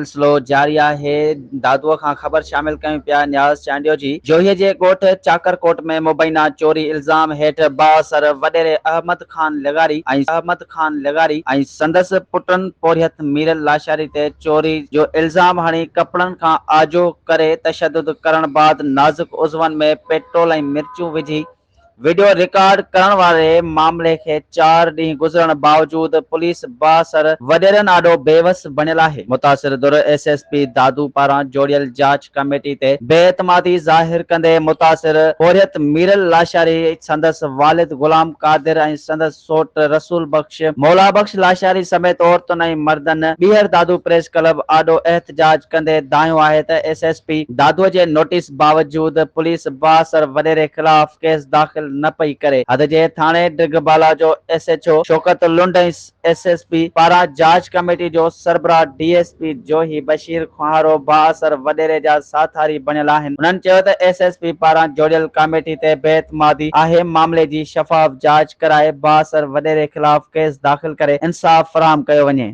سلسلو جاري آهي. دادوء کان خبر شامل ڪيون پيا نياز چانڊيو جي جوهي جي ڳوٺ چاڪر ڪوٽ ۾ مبينا چوري الزام هيٺ بااثر وڏيري احمد خان لغاري ۽ احمد خان لغاري ۽ سندس پٽن پورهيت ميرل لاشاري تي چوري جو الزام هڻي ڪپڙن کان آجو ڪري تشدد ڪرڻ بعد نازڪ عضون ۾ پيٽرول ۽ مرچون وجهي وڊيو رڪارڊ ڪرڻ واري معاملي کي چار ڏينهن گذرڻ باوجود پوليس بااثر وڏيرن آڏو بيوس بڻيل آهي. متاثر ڌر ايس ايس پي دادو پاران جوڙيل جاچ ڪميٽي تي بي اعتمادي ظاهر ڪندي متاثر پورهيت ميرل لاشاري، سندس والد غلام قادر ۽ سندس سوٽ رسول بخش، مولا بخش لاشاري سميت عورتن ۽ مردن ٻيهر دادو پريس ڪلب آڏو احتجاج ڪندي دانهيو آهي ته ايس ايس پي دادو جي نوٽيس باوجود پوليس بااثر وڏيري خلاف ڪيس داخل نه پئي ڪري. حد جي ٿاڻي ڊگهه بالا جو S H O Shaukat Lund ۽ S S P پاران جاچ ڪميٽي جو سربراهه D S P Johi Bashir Khuharo بااثر وڏيري جا ساٿاري بڻيل آهن. هنن چيو ته ايس ايس پي پاران جوڙيل ڪاميٽي تي بي اعتمادي آهي، معاملي جي شفاف جاچ ڪرائي بااثر وڏيري خلاف ڪيس داخل ڪري انصاف فراهم ڪيو وڃي.